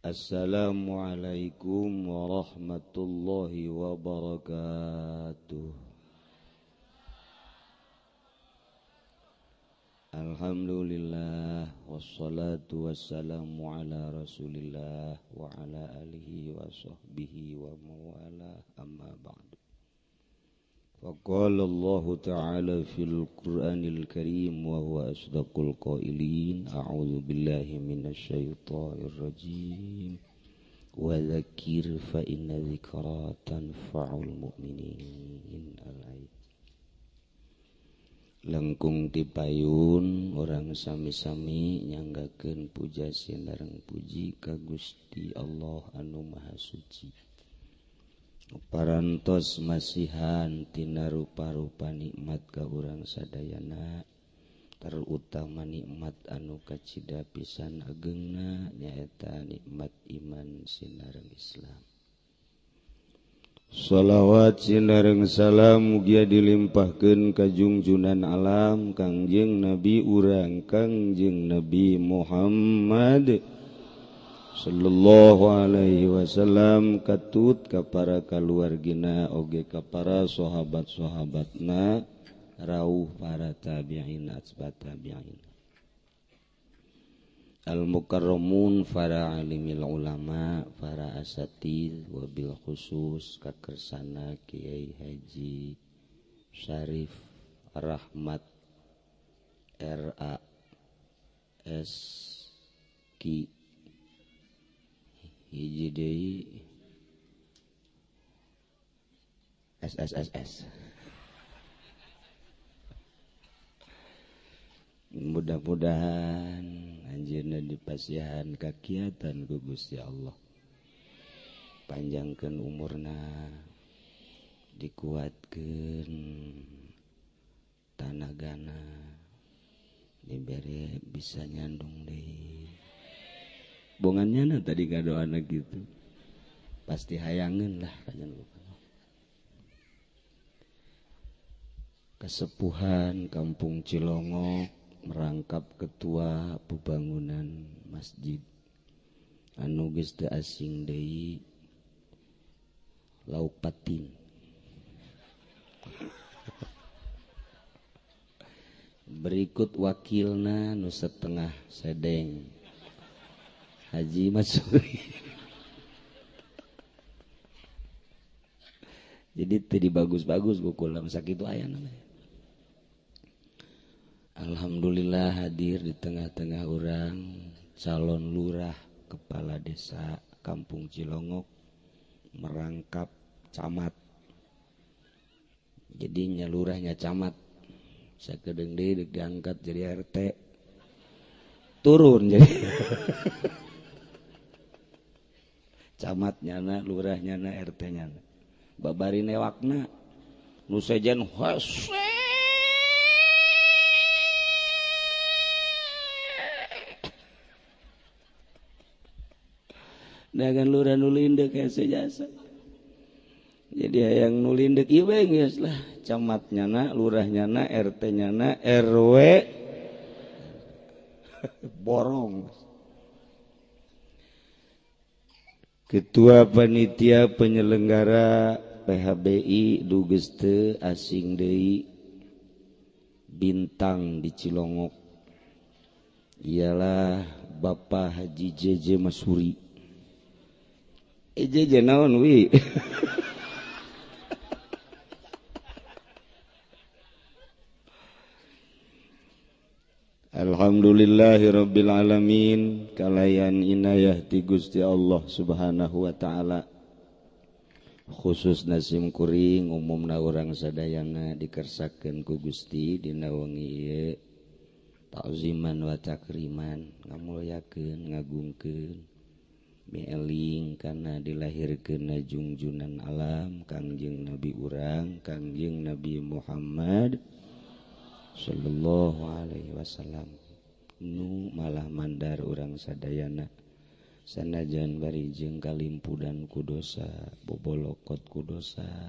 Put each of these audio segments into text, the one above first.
Assalamualaikum warahmatullahi wabarakatuh. Alhamdulillah wassalatu wassalamu ala Rasulillah wa ala alihi wa sahbihi wa mawala, amma ba'du. Faqala Allah ta'ala fil Qur'anil Karim wa huwa asdaqul qailin, a'udzu billahi minasyaitonir rajim. Wa dzakir fa inna dzikra tanfa'ul mu'minin. Al-ayat. Lengkung tipayun orang sami-sami nyanggakeun puja sinareng puji ka Gusti Allah anu Maha Suci. Parantos masihan tina rupa-rupa nikmat ka urang sadayana, terutama nikmat anu kacida pisan agengna nyaeta nikmat iman sinareng Islam. Shalawat sinareng salam mugia dilimpahkeun ka jungjunan alam Kangjeng Nabi urang Kangjeng Nabi Muhammad sallallahu alaihi wasallam, katut ka para kaluargina oge ka para sahabat-sahabatna, rauh para tabi'in atsba tabi'in, al mukarramun, para alimil ulama, para asatid, wabil khusus kakersana Kiai Haji Syarif Rahmat R.A. S. Ki hiji deui SSSS. Mudah-mudahan anjeunna dipasihan kakiatan ku Gusti Allah, panjangkeun umurna, dikuatkeun tanagana, dibere bisa nyandung deui. Bongannya na tadi ngadoana gitu, pasti hayangeun lah kanyan. Kesepuhan Kampung Cilongok merangkap ketua pembangunan masjid anu geus teu asing deui lauk patin. Berikut wakilna nu setengah sedeng, Haji Masuri. Jadi tadi bagus-bagus bukulam sakitu aya namanya. Alhamdulillah hadir di tengah-tengah orang calon lurah kepala desa Kampung Cilongok merangkap camat. Jadinya lurahnya camat. Sakedeung deui diangkat jadi RT. Turun jadi. Camat nyana, lurah nyana, RT nyana. Babari newakna nu sejen hese. Dagan lurah nu lindek hese jasa. Jadi hayang nu lindek ieu we geus lah, camat nyana, lurah nyana, RT nyana, RW borong. Ketua Panitia Penyelenggara PHBI dugeus teu asing deui bintang di Cilongok ialah Bapak Haji JJ Masuri. JJ naon wi? Alhamdulillahirabbil alamin, kalayan inayah ti Gusti Allah Subhanahu wa taala, khusus nasim kuring umumna urang sadayana dikersakeun ku Gusti dina wengi ieu ta'ziman wa takriman, ngamulyakeun ngagungkeun mieling kana dilahirkeun jungjunan alam Kangjeng Nabi urang Kangjeng Nabi Muhammad sallallahu alaihi wasallam, nu malah mandar urang sadayana sanajan bari jeung kalimpudan ku dosa, bobolokot ku dosa,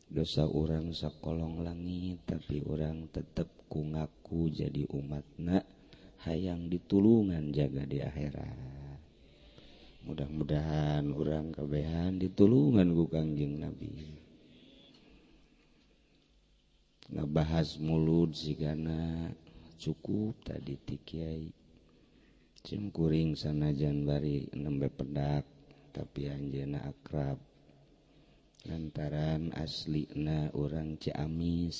dosa urang sakolong langit, tapi urang tetep ku ngaku jadi umatna hayang ditulungan jaga di akhirat. Mudah-mudahan urang kabehan ditulungan ku Kangjeng Nabi. Ngabahas mulud sigana cukup tadi ti kiai. Cim kuring sanajan bari nembe pedak tapi anjeunna akrab. Lantaran aslina urang Ciamis,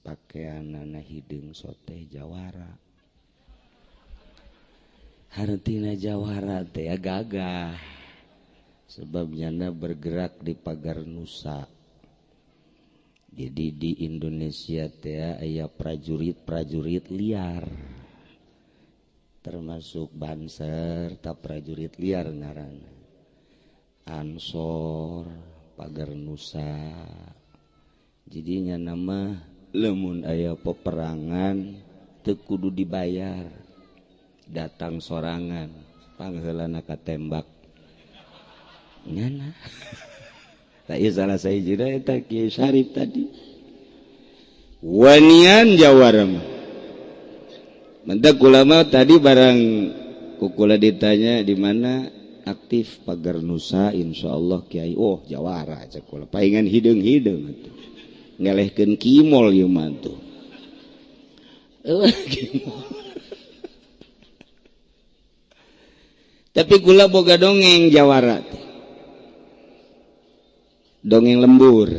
pakaianana hideung sote jawara. Hartina jawara teh gagah sebab nyana bergerak di pagar Nusa. Jadi di Indonesia teh aya prajurit-prajurit liar, termasuk Banser ta prajurit liar ngaranna, Ansor, Pagar Nusa. Jadinya nama lemun aya peperangan teu kudu dibayar, datang sorangan pangheulana katembak nyana. Tak ieu salah sahijina eta Kiai Syarif tadi wanian jawara mah. Mentak ulama tadi barang kukula ditanya di mana aktif Pagar Nusa, insyaallah Kiai oh jawara cek kula paingan hideung-hideung atuh ngelehkeun kimol ieu mah tuh. Kimol. Tapi kula boga dongeng jawara teh. Dongeng lembur.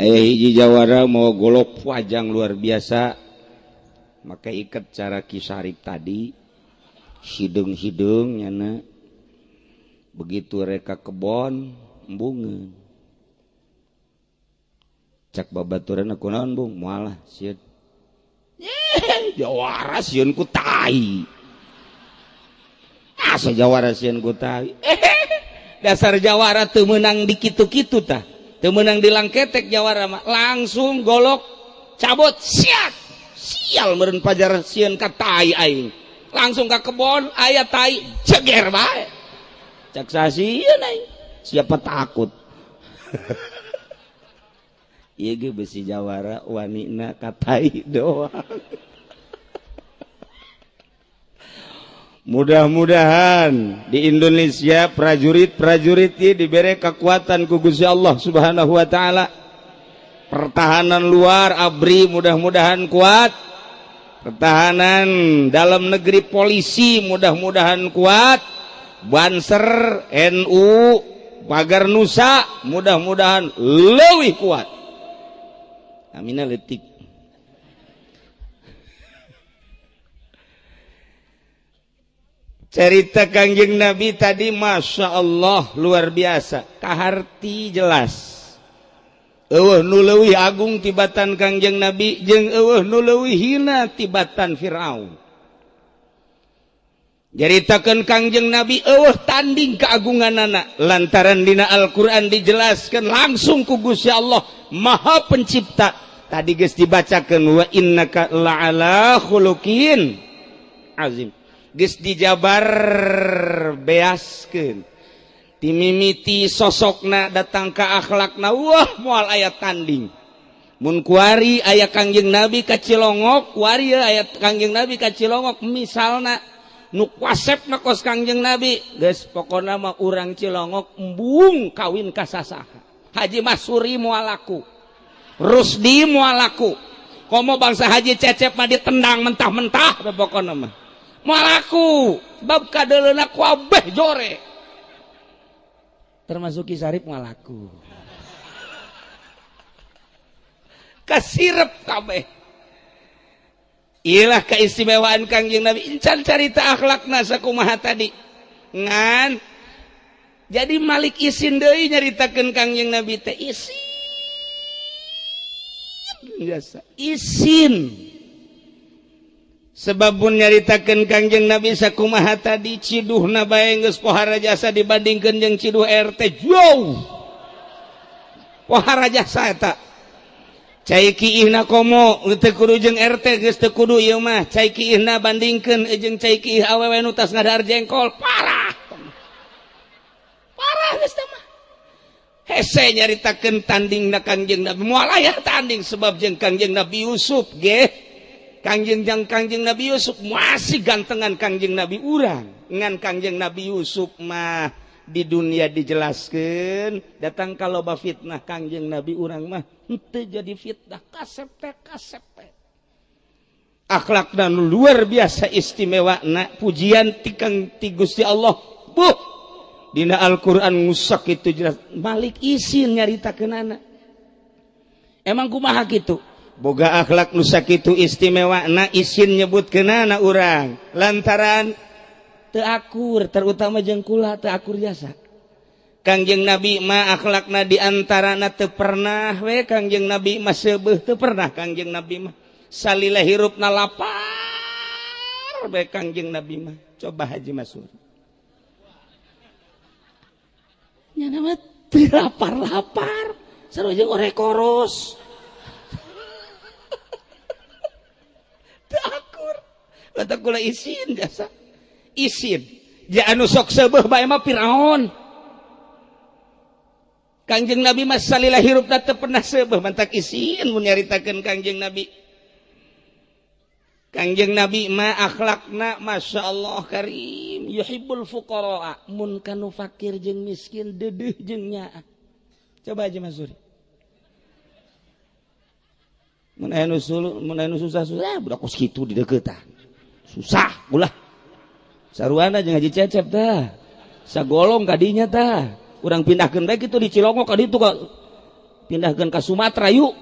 Aya hiji jawara mau golok wajang luar biasa. Maka iket cara Ki Syarif tadi. Hideung-hideung nyana. Begitu reka kebon embungeun. Cak babaturan aku naon bung? Moal lah sieun. Jawara sieun ku tai. Asa jawara sieun ku tai. Dasar jawara teu meunang di kitu-kitu tah. Teu meunang di langketek jawara mah langsung golok cabut siak. Sial meureun pajar sieun ka tai aing. Langsung ka kebon aya tai jeger bae. Cak sasieun aing. Siapa takut. Ieu ge besi jawara wanina ka tai doang. Mudah-mudahan di Indonesia prajurit-prajurit ini diberi kekuatan ku Gusti Allah Subhanahu wa taala. Pertahanan luar ABRI mudah-mudahan kuat. Pertahanan dalam negeri polisi mudah-mudahan kuat. Banser, NU, Pagar Nusa mudah-mudahan leuwih kuat. Amina leutik. Cerita Kangjeng Nabi tadi Masya Allah luar biasa. Kaharti jelas. Eueuh nu leuwih agung tibatan Kangjeng Nabi jeung eueuh nu leuwih hina tibatan Firaun. Nyaritakeun Kangjeng Nabi eueuh tanding keagunganana lantaran dina Al-Qur'an dijelaskan langsung ku Gusti Allah Maha Pencipta. Tadi geus dibacakeun wa innaka la'ala khuluqin azim. Geus dijabar beaskeun timimiti sosokna datang ka akhlakna wah moal aya tanding. Mun kuari aya Kangjeng Nabi ka Cilongok, kuari aya Kangjeng Nabi ka Cilongok misalna nu kuasepna kos Kangjeng Nabi geus pokona mah urang Cilongok embung kawin ka sasaha. Haji Masuri moal laku, Rusdi moal laku, komo bangsa Haji Cecep mah ditendang mentah-mentah pokona mah moal laku sebab kadeuleuna kabeh jore termasuk Ki Sarip moal laku kasirep kabeh. Iyalah keistimewaan Kangjeng Nabi incan carita akhlakna sakumaha tadi ngan jadi Malik isin deui nyaritakeun Kangjeng Nabi teh isin biasa isin. Sebab pun nyaritakeun Kangjeng Nabi sakumaha tadi ciduhna bae geus pohara jasa dibandingkeun jeung ciduh RT jauh. Pohara jasa eta. Cai kiihna komo teu kudu jeung RT geus teu kudu ieu mah. Cai kiihna bandingkeun jeung cai kiih awewe nu tas ngadahar jengkol parah. Parah geus teh mah. Hese nyaritakeun tandingna Kangjeng Nabi moal aya tanding sebab jeung Kangjeng Nabi Yusuf ge Kangjeng jang Kangjeng Nabi Yusuf masih gantengan Kangjeng Nabi urang. Ngan Kangjeng Nabi Yusuf mah di dunia dijelaskan datang kalau ba fitnah Kangjeng Nabi urang mah henteu jadi fitnah kasep teh kasep teh. Akhlak dan luar biasa istimewa na pujian tikang ti Gusti Allah. Buh dina Al-Qur'an ngusak itu jelas Malik isin nyaritakeunana. Emang kumaha kitu? Boga akhlak nu sakitu istimewa na isin nyebutkeunana urang lantaran teu akur terutama jeung kula teu akur jasa. Kangjeng Nabi mah akhlakna di antarana teu pernah we Kangjeng Nabi mah seubeuh teu pernah Kangjeng Nabi mah salila hirupna lapar we Kangjeng Nabi mah. Coba Haji Masur nya mah teu lapar-lapar sarua jeung orek koros. Akur lantak kula isin jasa isin ja anu sok seubeuh bae mah Firaun. Kangjeng Nabi mah salila hirupna teu pernah seubeuh mantak isin mun nyaritakeun Kangjeng Nabi. Kangjeng Nabi mah akhlakna Masya Allah karim yuhibbul fuqara mun kanu fakir jeung miskin deudeuh jeung nyaah. Coba aja Mas Suri mun aya nu susah-susah budak kos kitu di deuketan susah ulah saruana jeung Haji Cecep tah sagolong kadinya tah urang pindahkeun bae kitu di Cilongok ka ditu ka pindahkeun ka Sumatera yuk.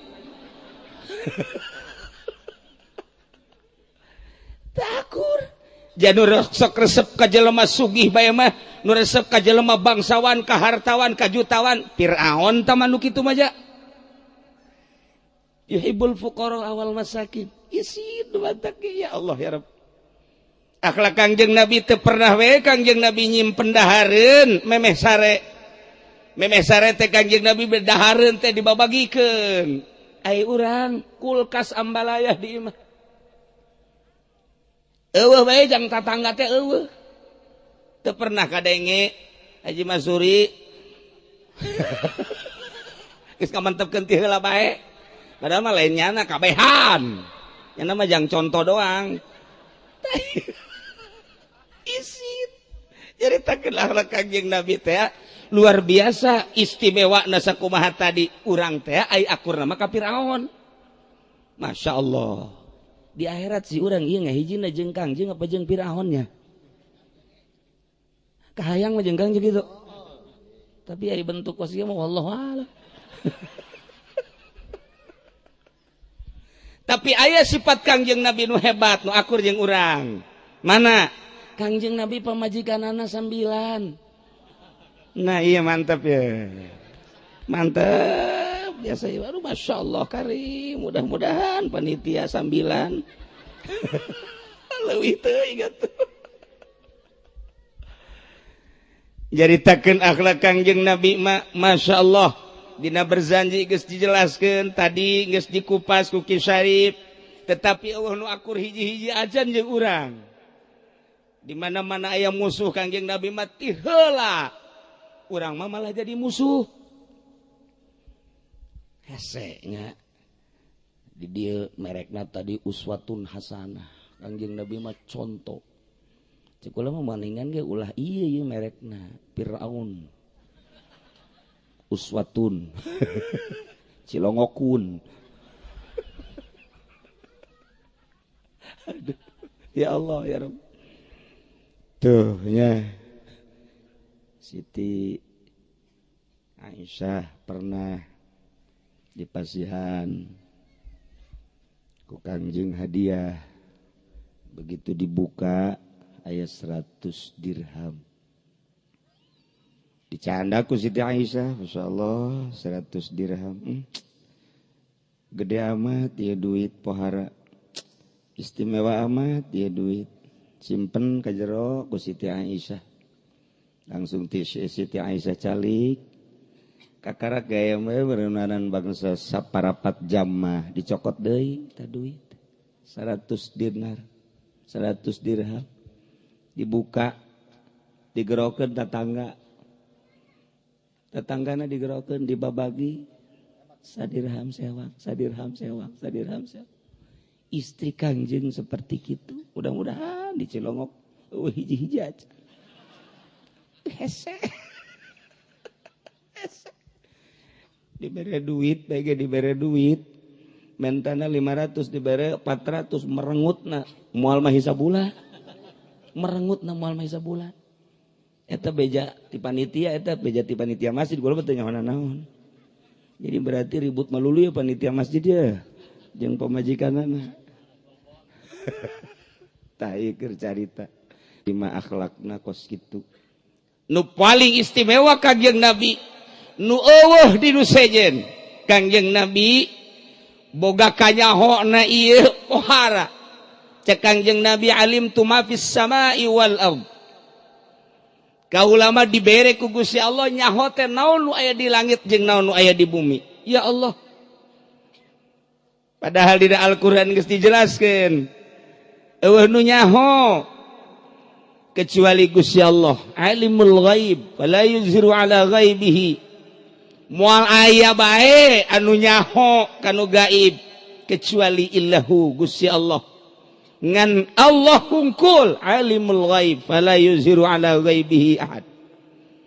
Takur janur sok resep ka jelema sugih bae mah nu resep ka jelema bangsawan ka hartawan ka jutawan Firaun tah mah nu kitu mah ja yuhibbul fuqara awal masakin isin mantak ya Allah ya Rabb. Akhlak Kangjeng Nabi teu pernah we Kangjeng Nabi nyimpen dahareun memeh sare memeh sare teh Kangjeng Nabi dahareun teh dibabagikeun ai urang kulkas ambalayah di imah eueuh bae jang tatangga teh eueuh teu pernah kadenge Haji Masuri geus ngamantepkeun ti heula bae. Padahal mah lain nyana kabehan. Nyana mah jang contoh doang. Isin. Nyaritakeun akhlak Kangjeng Nabi teh luar biasa istimewa sakumaha tadi urang teh ai akurna mah ka Firaun. Masya Allah. Di akhirat si urang ieu ngahijina jeung Kangjeng apa jeung Firaunnya? Kahayang mah jeung Kangjeng gitu. Tapi ari bentuk kos ieu mah wallahu a'lam. Tapi aya sifat Kangjeng Nabi nu hebat nu akur jeung urang. Mana? Kangjeng Nabi pamajikanana 9. Nah iya mantap ya. Mantap biasa ya. Aduh Masya Allah karim. Mudah-mudahan panitia 9. Leuwih teuing atuh. Jaritakeun akhlak Kangjeng Nabi mah Masya Allah. Dina berzanji geus dijelaskeun tadi geus dikupas ku Ki Syarif tetapi eueuh nu akur hiji-hiji ajan jeung urang. Di mana-mana aya musuh Kangjeng Nabi mah ti heula. Urang mah malah jadi musuh. Hese nya. Di dieu merekna tadi uswatun hasanah. Kangjeng Nabi mah contoh. Cek kula mah maningan ge ulah ieu ieu merekna Firaun. Uswatun Cilongokun. Aduh, ya Allah ya Rabb. Tuh ya. Siti Aisyah pernah dipasihan ku Kangjeng hadiah. Begitu dibuka aya 100 dirham. Dicanda ku Siti Aisyah, Masya Allah, 100 dirham. Gede amat ya duit pohara. Istimewa amat ya duit. Simpen ka jero ku Siti Aisyah. Langsung Siti Aisyah calik. Kakarak gaya mah berenanan bangsa saparapat jam mah dicokot deui ta duit. 100 dinar, 100 dirham. Dibuka, digerokeun tatangga. Tetanggana digerokeun dibabagi sadirham sewak, sadirham sewak, sadirham sewak. Istri Kangjeng seperti gitu. Mudah-mudahan di Cilongok hiji-hiji aja. Hese. Hese. Dibere duit, bae dibere duit. Mentana 500 dibere 400 merengutna moal mah sabulan. Merengutna moal mah sabulan. Eta beja ti panitia, eta beja ti panitia masjid, gua mah teu nyaho naon. Jadi berarti ribut malulu ya panitia masjid ya. Jeung pamajikanana. Tah ieu keur carita. Lima akhlakna kos kitu. Nu paling istimewa Kangjeng Nabi, nu eueuh di nu sejen. Kangjeng Nabi boga kanyahona ieu pohara. Cek Kangjeng Nabi alim tu ma fis samai wal ard. Kaula mah dibere ku Gusti Allah nyaho teh naon nu aya di langit jeung naon nu aya di bumi. Ya Allah. Padahal di Al-Qur'an geus dijelaskeun. Eueuh nu nyaho kecuali Gusti Allah, alimul ghaib, fala yuzhiru ala ghaibihi. Moal aya bae anu nyaho kanu gaib kecuali illahu Gusti Allah. Ngan Allah hungkul alimul ghaib fala yuzhiru ala ghaibihi ahad.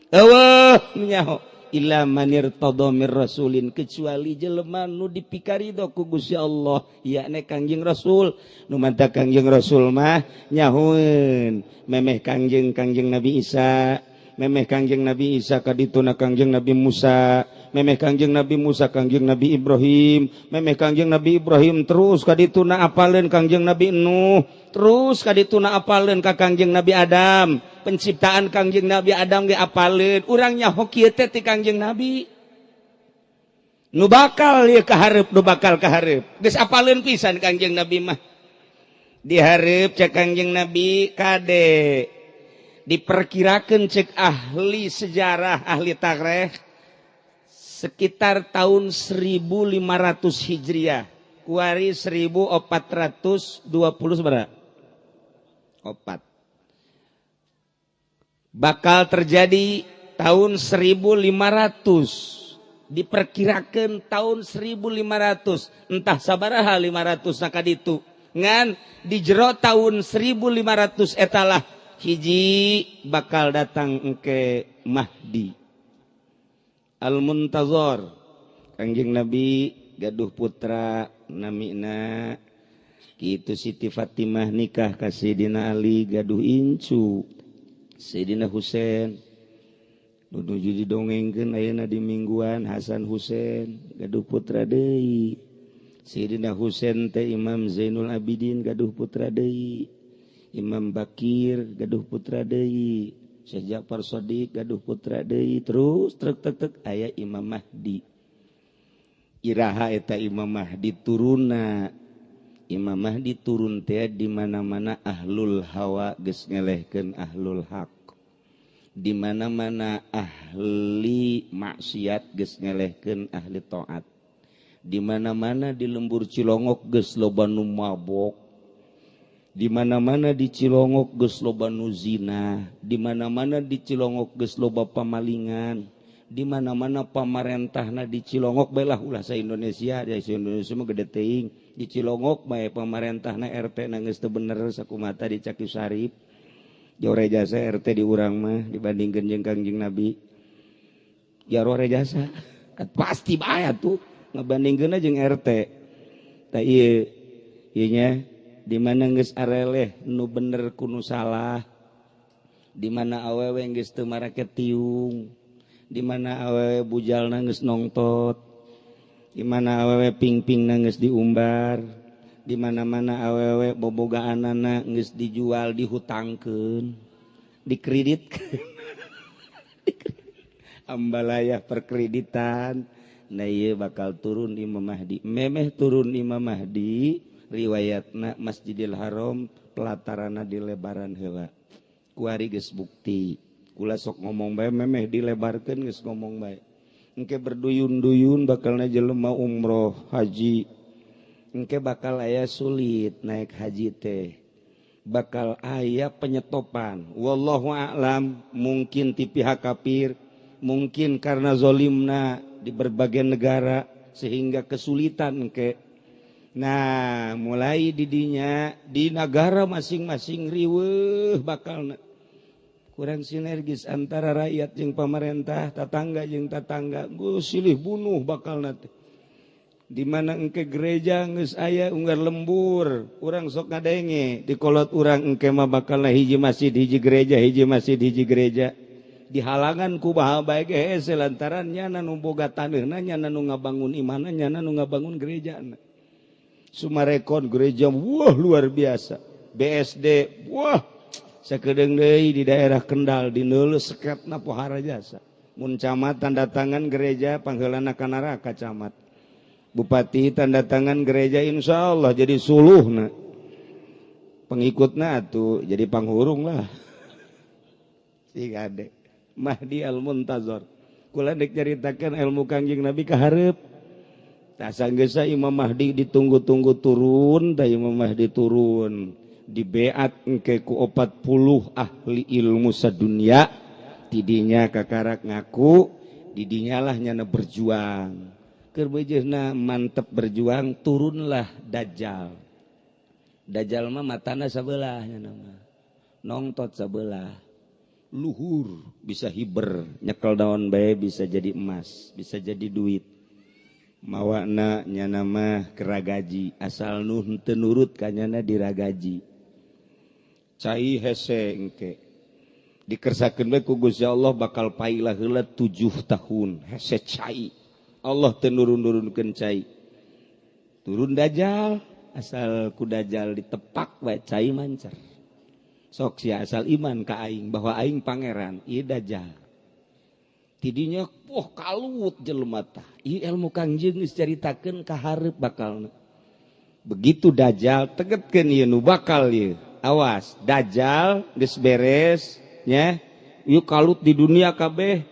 Eueuh nu nyaho illa man irtada mir rasulin, kecuali jelema nu dipikarido ku Gusti Allah, yakni Kangjeng Rasul. Nu manta Kangjeng Rasul mah nyahoeun memeh Kangjeng Kangjeng Nabi Isa, memeh Kangjeng Nabi Isa kadituna Kangjeng Nabi Musa, memeh Kangjeng Nabi Musa Kangjeng Nabi Ibrahim, memeh Kangjeng Nabi Ibrahim terus kadituna apaleun Kangjeng Nabi Nuh, terus kadituna apaleun ka Kangjeng Nabi Adam. Penciptaan Kangjeng Nabi Adam ge apaleun. Urang nyaho kieu teh ti Kangjeng Nabi. Nu bakal ieu kahareup, nu bakal kahareup geus apaleun pisan Kangjeng Nabi mah. Dihareup cek Kangjeng Nabi kade diperkirakan cek ahli sejarah, ahli tarikh, sekitar tahun 1500 Hijriah, kuari 1420 seberapa? Opat. Bakal terjadi tahun 1500, diperkirakan tahun 1500, entah sabaraha 500 nakaditu, ngan di jero tahun 1500 etalah hiji bakal datang ke Mahdi Al-Muntazor. Kangjeng Nabi gaduh putra namina kitu, Siti Fatimah nikah ka Sayyidina Ali, gaduh incu Sayyidina Husain, nu nuju didongengkeun ayeuna di mingguan. Hasan Husain gaduh putra deui. Sayyidina Husain teh Imam Zainul Abidin gaduh putra deui, Imam Bakir gaduh putra deui, Syekh Ja'far Shadiq gaduh putra deui, terus trek trek trek aya Imam Mahdi. Iraha eta Imam Mahdi turunna? Imam Mahdi turun teh di mana-mana ahlul hawa geus ngelehkeun ahlul haq, di mana-mana ahli maksiat geus ngelehkeun ahli taat, di mana-mana di lembur Cilongok geus loba nu mabok, di mana-mana di Cilongok geus loba nu zina, di mana-mana di Cilongok geus loba pamalingan, di mana-mana pamarentahna di Cilongok bae lah, ulah sa Indonesia, di Indonesia mah gede teuing, di Cilongok bae pamarentahna RT na geus teu bener sakumata dicaki Sarip jauh jasa RT di urang mah dibandingkeun jeung Kangjeng Nabi jauh jasa pasti bae tuh ngebandingkeun jeung RT. Tah ieu ieu nya, di mana geus areleh nu bener ku nu salah, di mana awewe geus teu marake tiung, di mana awewe bujalna geus nongtot, di mana awewe pingping geus diumbar, di mana-mana awewe bobogaanana geus dijual, dihutangkeun, dikredit, ambalaya perkreditan. Nah, ieu bakal turun Imam Mahdi. Memeh turun Imam Mahdi, riwayatna Masjidil Haram pelatarana dilebaran heula. Kuari geus bukti kula sok ngomong bae, memeh dilebarkeun geus ngomong bae. Engke berduyun-duyun bakalna jelema umroh haji. Engke bakal aya sulit naik haji teh, bakal aya penyetopan, wallahu a'lam, mungkin ti pihak kafir, mungkin karena zolimna di berbagai negara sehingga kesulitan engke. Nah, mulai didinya di negara masing-masing riweuh, bakal kurang sinergis antara rakyat jeung pemerintah, tetangga jeung tetangga, gue silih bunuh bakal nanti. Di mana engke gereja geus aya unggar lembur, urang sok ngadenge di kolot urang engke mah bakal hiji masjid hiji gereja, hiji masjid hiji gereja, dihalangan ku baha bae ge hese, lantaran nyana nu boga taneuhna, nyana nu ngabangun imahna, nyana nu ngabangun gerejana. Sumarekon gereja, wah, luar biasa. BSD, wah, sakedeung deui di daerah Kendal di neuleuh seketna pohara jasa. Mun camat tanda tangan gereja, pangheulana ka neraka camat. Bupati tanda tangan gereja, insya Allah jadi suluh. Nah, pengikutna tuh jadi panghurung lah si ade. Mahdi al Muntazor, kula dek nyaritakeun ilmu Kangjeng Nabi ka hareup. Tah, sanggeus Imam Mahdi ditunggu-tunggu turun, tah Imam Mahdi turun, dibeat engke ku 40 ahli ilmu sadunia. Tidinya kakarak ngaku, didinya lah nyana berjuang. Keur beujeuhna mantep berjuang, turunlah Dajjal. Dajjal mah matana sabelah, nyana mah nongtot sabelah, luhur, bisa hiber, nyekel daun bae bisa jadi emas, bisa jadi duit. Mawana nyana mah keragaji, asal nu henteu nurut ka nyana diragaji. Cai hese engke dikersakeun bae ku Gusti Allah, bakal pailah heula 7 tahun hese cai. Allah teu nurun-nurunkeun cai. Turun Dajjal, asal ku Dajjal ditepak wae cai mancar. Sok sia asal iman ka aing bahwa aing pangeran. Ieu Dajjal. Tidinya, wah, kalut jelema tah. Ieu ilmu Kangjeng geus caritakeun ka hareup bakalna. Begitu Dajjal tegetkeun, ieu nu bakal ieu. Awas, Dajjal geus beres nya. Ieu kalut di dunia kabeh,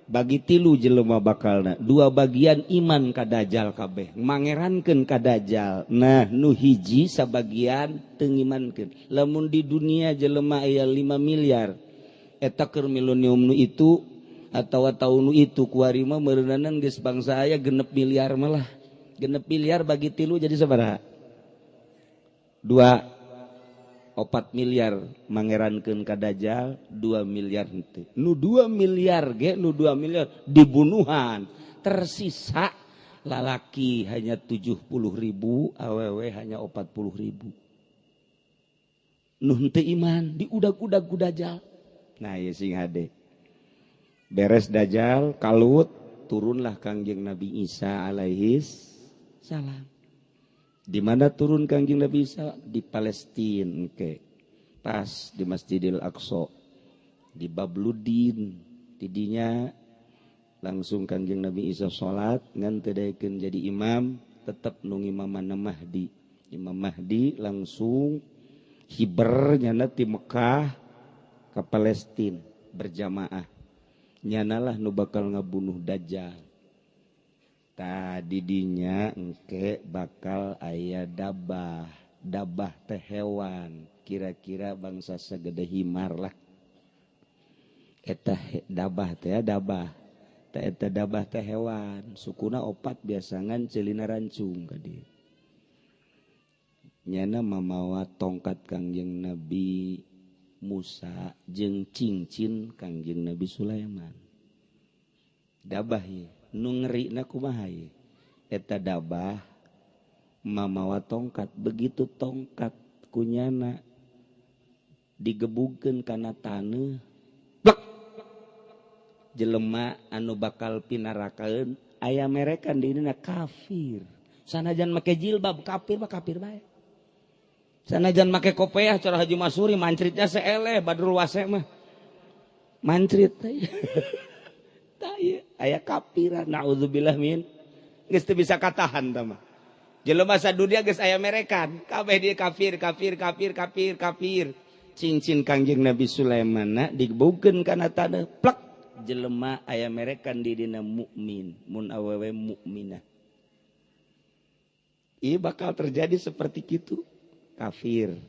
bagi tilu jelema bakalna. Dua bagian iman ka Dajjal kabeh, mangerankeun ka Dajjal. Nah, nu hiji sabagian teu ngimankeun. Lamun di dunia jelema aya 5 miliar, eta keur milenium nu itu atawa tahun nu itu kuari mah meureunanan geus bangsa aya 6 miliar malah. 6 miliar bagi tilu jadi sabaraha? 2 4 miliar mangerankeun ka Dajjal, 2 miliar henteu. Nu 2 miliar ge, nu 2 miliar dibunuhan. Tersisa lalaki hanya 70 ribu, awewe hanya 40 ribu. Nu henteu iman diudag-udag ku Dajjal. Nah, ya sing hade. Beres Dajjal kalut, turunlah Kangjeng Nabi Isa alaihis salam. Di mana turun Kangjeng Nabi Isa? Di Palestina ke. Pas di Masjidil Aqsa. Di Babludin. Tidinya langsung Kangjeng Nabi Isa salat ngan teu daekeun jadi imam, tetep nu ngimaman Mahdi. Imam Mahdi langsung hiber nyana ti Mekah ke Palestina berjamaah. Nyanalah nu bakal ngabunuh Dajjal. Tadi dinya engke bakal aya dabah. Dabah teh hewan kira-kira bangsa segede himar lah. Eta dabah teh, dabah teh, eta dabah teh hewan sukuna opat, biasangan celina rancung ka dieu. Nyana mamawa tongkat Kangjeng Nabi Musa jeung cincin Kangjeng Nabi Sulaiman. Dabah ye nu ngeri na kumaha ye? Eta dabah mamawa tongkat, begitu tongkat kunyana digebugkeun kana taneuh, plek, jelema anu bakal pinarakaeun aya merekan di dina kafir. Sanajan make jilbab, kafir mah kafir bae. Sanajan make kopeah, cara Haji Masuri mancritnya seeleh Badrul Wase mah mancrit. Tah, aya kafiran, naudzubillah min, geus teu bisa katahan. Tah mah jelema sadunia geus aya merekan kabeh dia kafir, kafir, kafir, kafir, kafir. Cincin Kangjeng Nabi Sulaiman digebugkeun kana taneuh, plek, jelema aya merekan di dina mukmin, mun awewe mukminah. Ieu bakal terjadi seperti itu, kafir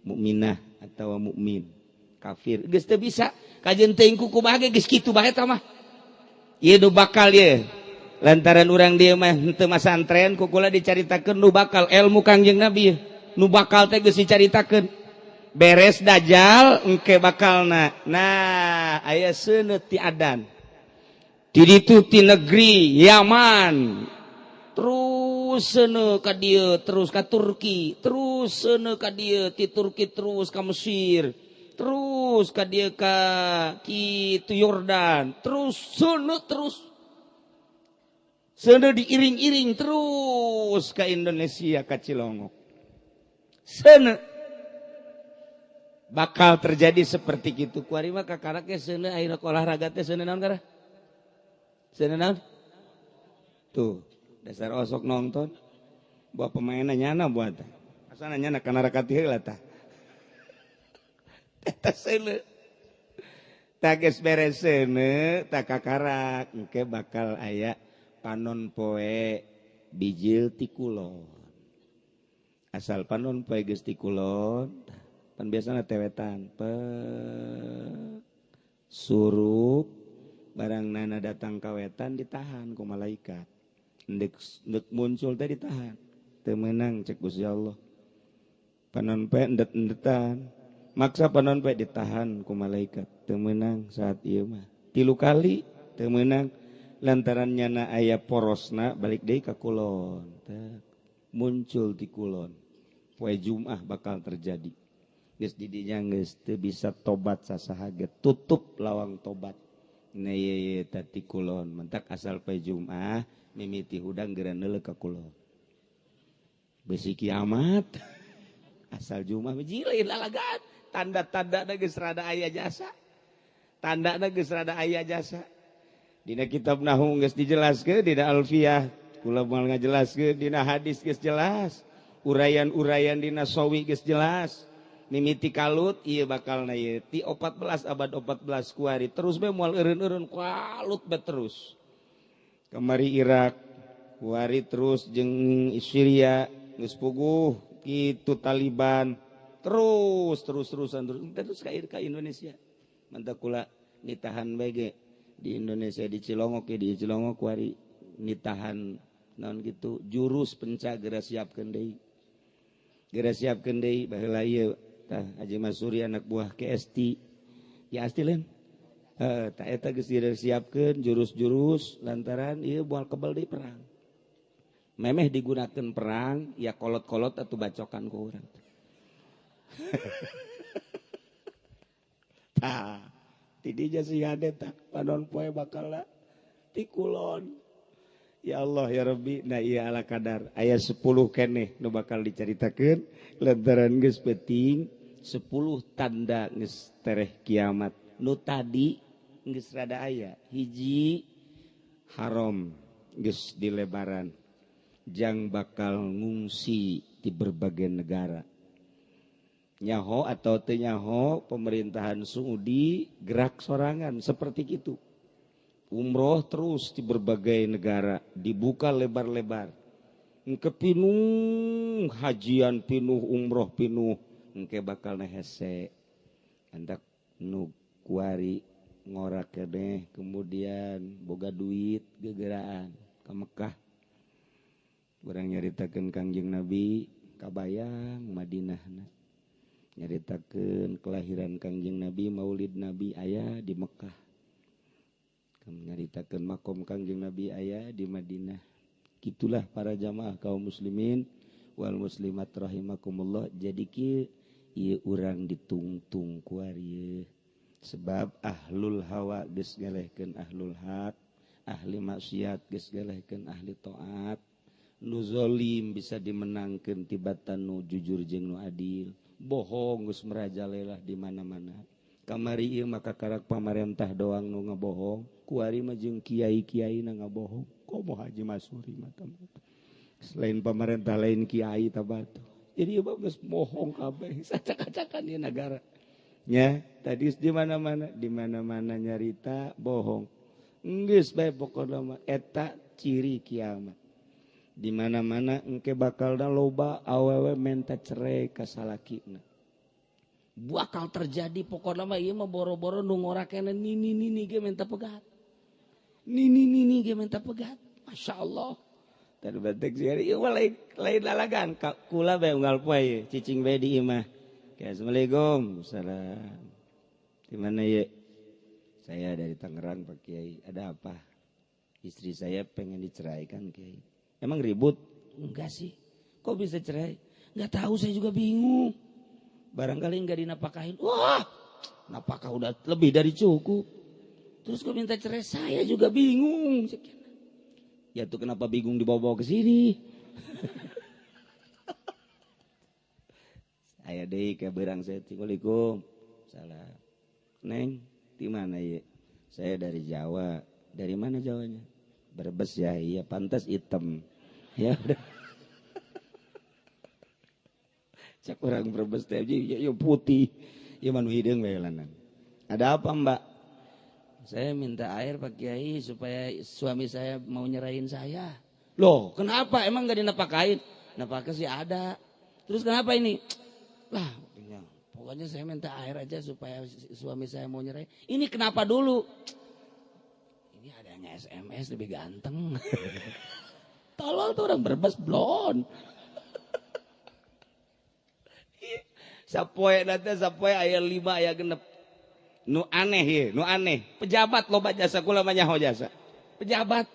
mukminah atau mukmin kafir, geus teu bisa kajeun teuing ku kumaha ge, geus kitu bae eta mah. Ieu nu bakal ye. Lantaran urang dieu mah henteu masantren, ku kula dicaritakeun nu bakal ilmu Kangjeng Nabi, nu bakal teh geus dicaritakeun. Beres Dajjal, engke bakalna. Nah, aya seuneu ti adan di ditu ti negeri Yaman, terus seuneu ka dieu, terus ka Turki, terus seuneu ka dieu, ti Turki terus ka Mesir, terus ka dieu, ka kitu Yordan, terus seuneu, terus seuneu diiring-iring terus ke Indonesia, ka Cilongok. Seuneu bakal terjadi seperti itu. Kuari mah kakarak ge seuneu, ayeuna olahraga teh seuneu naon kara? Seuneu naon? Tuh, dasar osok nonton. Buat pemainnya nyana buat. Asana nyana kana rakati heula tah. Eta seuneu. Tah, geus beres seuneu, tah kakarak engke bakal aya panon poe bijil ti kulon. Asal panon poe geus ti kulon, pan biasana ti wetan pe surup, barang nana datang ka wetan ditahan ku malaikat. Ndek ndek muncul teh ditahan. Teu meunang cek Gusti Allah. Panon poe endet-endetan. Maksa panon poe ditahan ku malaikat. Teu meunang saat ieu mah. Tilu kali teu meunang, lantaran nyana aya porosna, balik deui ka kulon. Teh muncul di kulon. Poe Jumat bakal terjadi. Geus di dinya geus teu bisa tobat sasaha ge, tutup lawang tobat. Nah, ye ye ti kulon, mentak asal poe Jumat mimiti hudang geura neuleuh ka kulon. Besi kiamat. Asal Jumat biji lain lalagan. Tanda-tanda geus rada aya jasa. Tanda geus rada aya jasa. Dina kitab nahwu geus dijelaskeun, dina alfiah kula moal ngajelaskeun, dina hadis geus jelas. Uraian-uraian dina sawi geus jelas. Mimiti kalut ieu bakalna ieu ti 14 abad 14 kuari terus be moal eureun-eureun kalut be terus. Kamari Irak, kuari terus jeung Syria geus puguh kitu Taliban, terus terus terusan terus terus ka Indonesia. Mantap kula nitahan bege di Indonesia, di Cilongok ya, di Cilongok kuari nitahan naon gitu jurus penca geura siapkeun deui, geura siapkeun deui. Baheula ieu tah Haji Masuri anak buah KST ya, asti lain heuh tah, eta geus disiapkeun jurus-jurus lantaran ieu moal kebel deui perang. Memeh digunakan perang ya, kolot-kolot atau bacokan ku urang. Tah, ti dinya sih ada tah panon poe bakal ti kulon. Ya Allah ya Rabbi. Nah, iya, ala kadar aya 10 keneh nu bakal diceritakeun lantaran geus penting 10 tanda geus tereh kiamat. Nu tadi geus rada aya hiji, haram geus dilebaran jang bakal ngungsi di berbagai negara. Nyaho atau teu nyaho, pemerintahan Saudi gerak sorangan seperti itu. Umroh terus di berbagai negara dibuka lebar-lebar, engke pinuh hajian, pinuh umroh, pinuh. Engke bakal hese hendak nu kuari ngora keneh, kemudian boga duit gegeraan ke Mekah. Urang nyaritakeun Kangjeng Nabi, kabayang Madinah, nyaritakeun kelahiran Kangjeng Nabi, Maulid Nabi aya di Mekah, nyaritakeun makom Kangjeng Nabi aya di Madinah. Gitulah para jamaah kaum muslimin wal muslimat rahimakumullah. Jadi ki ieu urang ditungtung kuari sebab ahlul hawa geus ngelehkeun ahlul haq, ahli maksiat geus ngelehkeun ahli taat, nu zalim bisa dimenangkeun tibatan nu jujur jeung nu adil, bohong geus merajalela di mana-mana. Kamari ieu maka karak pamarentah doang nu ngabohong, kuari mah jeung kiai-kiai na ngabohong. Komo Haji Masuri mah, selain pamarentah lain kiai tabatu. Jadi ieu geus bohong kabeh, sacak-acakan ieu negara nya. Tadi di mana-mana, di mana-mana nyarita bohong geus bae. Pokona mah eta ciri kiamat. Di mana-mana engke bakal loba awewe menta cerai ka salakina, bakal terjadi. Pokoknya mah ieu mah boro-boro nu ngora keneh, nini nini ge menta pegat, nini nini ge menta pegat. Masya Allah. Tadi batek sih, ieu mah lain lain lalagan. Kula bae unggal poe cicing bae di imah. Assalamualaikum. Salam. Di mana ya? Saya dari Tangerang, Pak Kiai. Ada apa? Istri saya pengen diceraikan, Kiai. Emang ribut? Enggak sih. Kok bisa cerai? Enggak tahu, saya juga bingung. Barangkali enggak dinafkahin. Wah, napakah udah lebih dari cukup. Terus kok minta cerai? Saya juga bingung. Ya tuh kenapa bingung dibawa-bawa ke sini? Saya deh ke berang saya. Assalamualaikum. Salam. Neng, di mana ya? Saya dari Jawa. Dari mana Jawanya? Brebes ya. Iya, pantas hitam. Ya udah. Cak orang Brebes teh ya, ya putih. Ya manu hideung we lanan. Ada apa, Mbak? Saya minta air Pak Kiai supaya suami saya mau nyerahin saya. Loh, kenapa? Emang gak dinafkahin? Nafkah sih ada. Terus kenapa ini? Lah, pokoknya saya minta air aja supaya suami saya mau nyerahin. Ini kenapa dulu? Ini adanya SMS lebih ganteng. Tolol tuh orang Brebes blon. Sapoe nanti sapoe aya 5 aya 6. Nu aneh ye, nu aneh. Pejabat loba jasa kula mah nyaho jasa. Pejabat.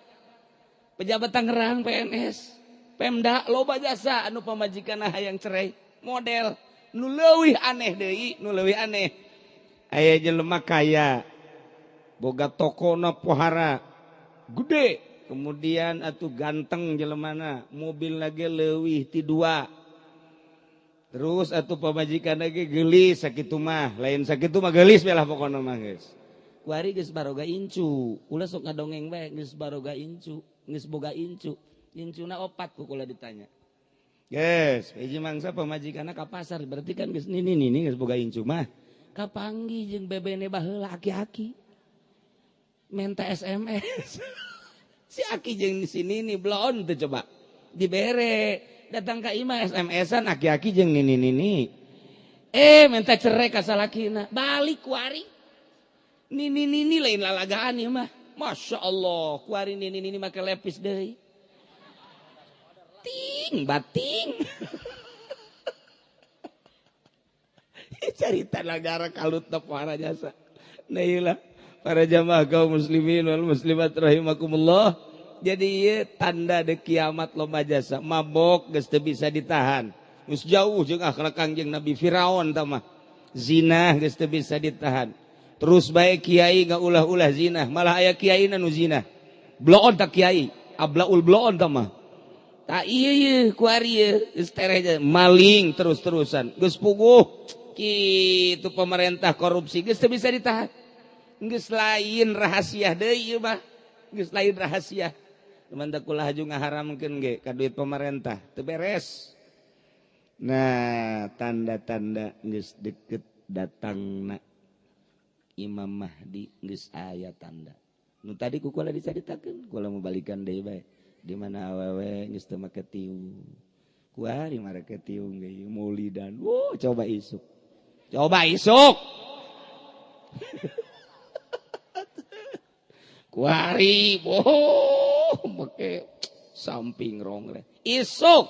Pejabat Tangerang PNS. Pemda loba jasa anu pamajikan hayang cerai. Model nu leuwih aneh deui, nu leuwih aneh. Aya jelema kaya. Boga tokona pohara gede, kemudian atuh ganteng jelemana, mobil lagi leuwih ti 2. Terus atuh pamajikan lagi gelis sakitu mah, lain sakitu mah gelis belah pokona mah geus. Kuari geus baroga incu, kula sok ngadongeng bae geus baroga incu, geus boga incu. Incuna 4 ku kula ditanya. Geus, hiji mangsa pamajikanna ka pasar, berarti kan geus nini nini geus boga incu mah. Kapanggih jeung bebene baheula aki-aki. Minta SMS. Si aki jeung si nini blon teu coba. Dibere. Datang ke imah SMS-an aki-aki jeung nini-nini. Minta cerai ka salakina. Balik kuari. Nini-nini lain lalagaan ieu mah. Masya Allah, kuari nini-nini make lepis deui. Ting bating. Carita nagara kalut para jasa. Nah iyalah para jamaah kaum muslimin wal muslimat rahimakumullah. Jadi ieu tanda de kiamat loba jasa, mabok geus teu bisa ditahan. Geus jauh jeung akhlak Kangjeng Nabi Firaun tah mah. Zina geus teu bisa ditahan. Terus bae kiai ngaulah-ulah zina, malah aya kiai nu zina. Bloon tak kiai, ablaul bloon tah mah. Tak ieu ieu kuari ieu geus tereh maling terus-terusan. Geus puguh kitu pemerintah korupsi geus teu bisa ditahan. Geus lain rahasia deui ieu mah. Geus lain rahasia. Teman kula haju ngaharamkeun ge ka duit pemerintah teu beres. Nah, tanda-tanda geus deket datangna Imam Mahdi geus aya tanda. Nu tadi ku kula dicaritakeun, kula mau balikan deui bae. Di mana awewe geus teu make tiung. Kuari marake tiung ge maulidan. Wuh, coba isuk. Coba isuk. Kuari boh make samping rongle. Isuk.